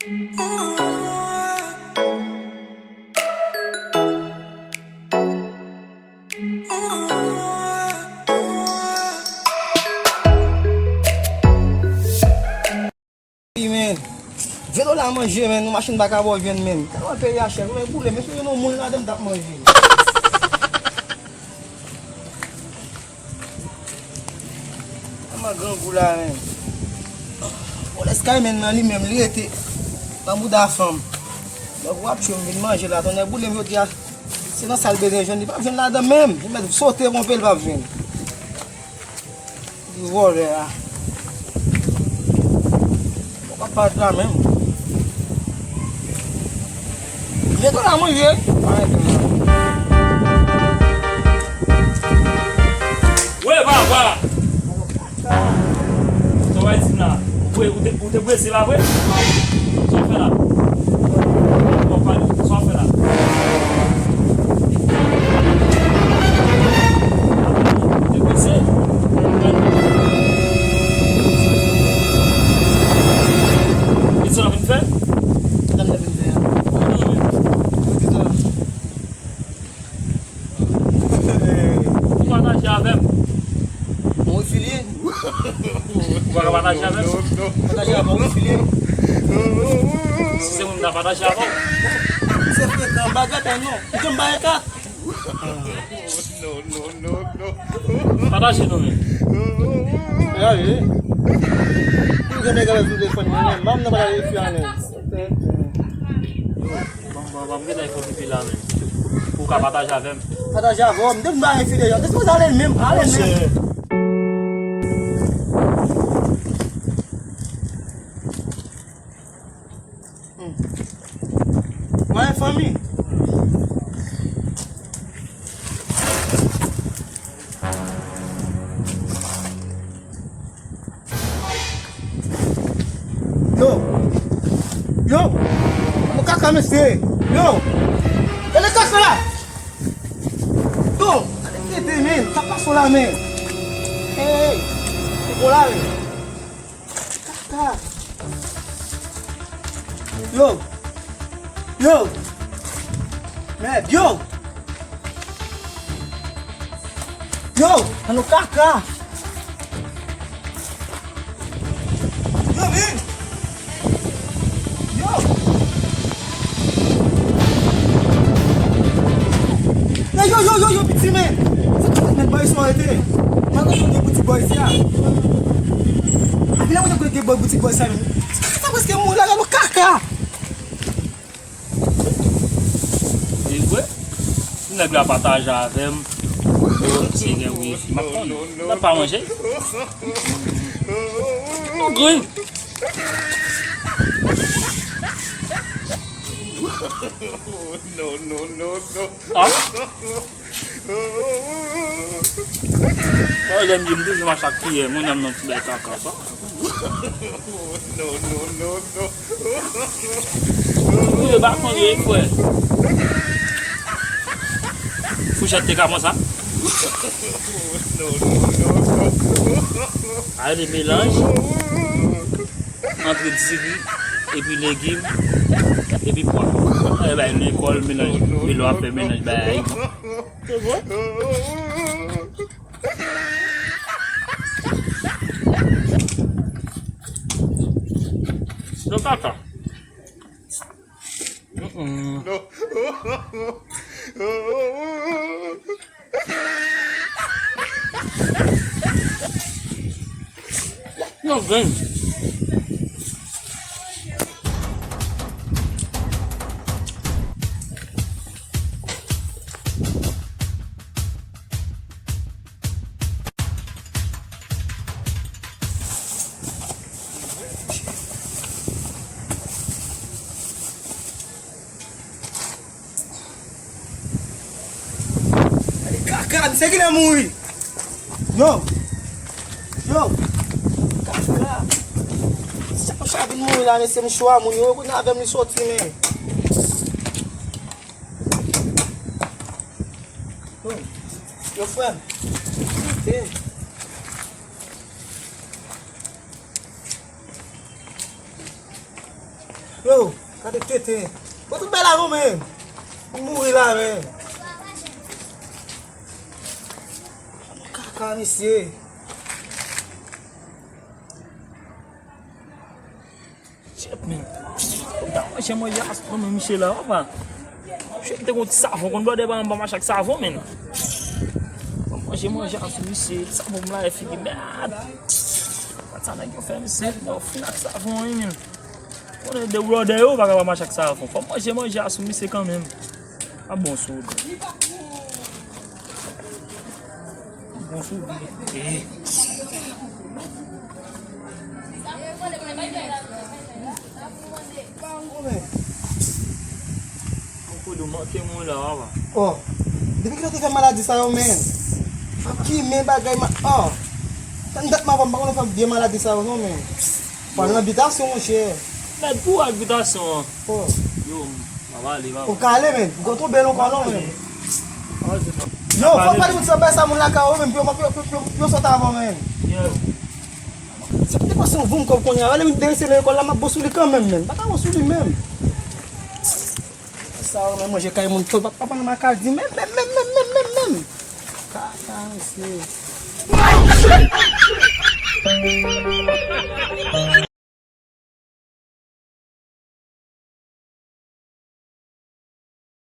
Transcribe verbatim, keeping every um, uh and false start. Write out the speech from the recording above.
Wi, men. Ven dola manje, men, yon machin pa ka ba w vyann, men. Tèlman peyi a chè, men boule, men si yon moun ladan m t ap manje. Kòman grangou la, men. Bon, lèskay, men, nan li menm, li rete nan bouda fanm. Donk, w ap tchwe m vin manje la, tonnè boule m jodi a. Se nan sa l bezwen jwenn, li p ap jwenn ladan menm. Li mèt sote konpe, li p ap jwenn. Li vòlè a. Ou pa parèt la menm. Mete la manje. Wè, papa! Sa w bay di m la? Ou, ou te, ou te prese, pa vre? Sa w fè la? Ou pa pale, sa w fè la? Ou te prese? E sa w vin fè? Sa m te vin fè a? Ou di sa? Ou pataje avè m. Bon, refilye. Ou pa ka pataje avè m? Pataje avè m, refilye. Si se moun m ta pataje avè w. Se frekan, bagay pa non. Ou janm bay kat. Pataje non, men. Gade. Ou gen nèg avè sou telefòn mwen, men m nan pataje fi a, men. Bon, bon, bon, m gentan fè pipi la, men. Pou w ka pataje avè m. Pataje avè w, m te vin ba yon fi deja. M te sipoze ale menm, ale menm. Hmm. Mwen fanmi. Yo! Yo! Mwen kaka mesye! Yo! Gade kaka la! Yo! Gade tete men! Sa pase la men! Hey! Hey! Bon la men! Kaka! Yo! Yo! Mèd! Yo! Yo! Ann nou kaka! Yo, men! Yo! Yo, yo, yo, yo, yo, piti, men! Se tout nèt bòy sa w rete. Mwen konn gen boutik bòy sa. Api la mwen konn gen bòy boutik bòy sa, men. Sa prèske mouri la, gade nou kaka! E vre? Si nèg la pataje avè m, yo, se gen wifi. M ap konnen. N ap pa manje. Nou gri. Non, non, non, non. Ah. Mwen, lè m di m toujou mache ak kiyè, mwen, nan ti bèl kaka sa. Non, non, non, non. Ou yo pa konn yo, frè. Fouchèt te ka pran sa. Non, non, non, non. Ayo, de melanj. Antre diri, epi legim, epi pwa. E bay lekòl, melanj, Milo ap fè melanj bagay. Se vre? Non, kaka. Mm-mm. Yo, gang. Gade kaka, misye genlè mouri. Yo. Yo. Kaka. Chak, chak vin mouri la, mesye, m cho a moun yo. Kounye a avè m li soti, men. Yo, frè m. Hey. Yo, gade tete. Bon, tout bay la non, men. M mouri la, men. Kaka, mesye. Shit, men. Ou ta manje manje a non, men, misye la, papa. Misye te gon ti savon, konn blòdè pa m pa mache ak savon, men. Mwen manje manje a sou misye, ti savon m la e figi mèd. Gad sa nèg yo fè misye, yo fin ak savon, wi, men. Konnen de blòdè yo pa ka pa mache ak savon. Fò manje manje a sou misye kanmenm. A bon sou ou. Bon sou ou. Eh. Mwen kodo manke mwen la, papa. Oh. Depi kilè w te fè maladi sa yo, men? Ki men bagay ma... Oh. Tann dat m ap, m pa konn fè vye maladi sa yo non, men. Pral nan bitasyon, monchè. Mèd pou ak bitasyon an. Oh. Yo, m ap ale, papa. Ou ka ale, men. Ou ka tonbe non, kò non, men. Yo, fò pale moun sa bay sa moun lakay ou, men. Yo, yo, yo, yo, yo sot avan, men. Yo. Se pou te pase yon voum kòb kounye a. Ale, m derese lekòl la, m ap bon sou li kanmenm, men. M pa ka bon sou li menm. Sa yo, men manje kay moun, pa, pa, pa nan makadi, men, men, men. Kaka, mesye.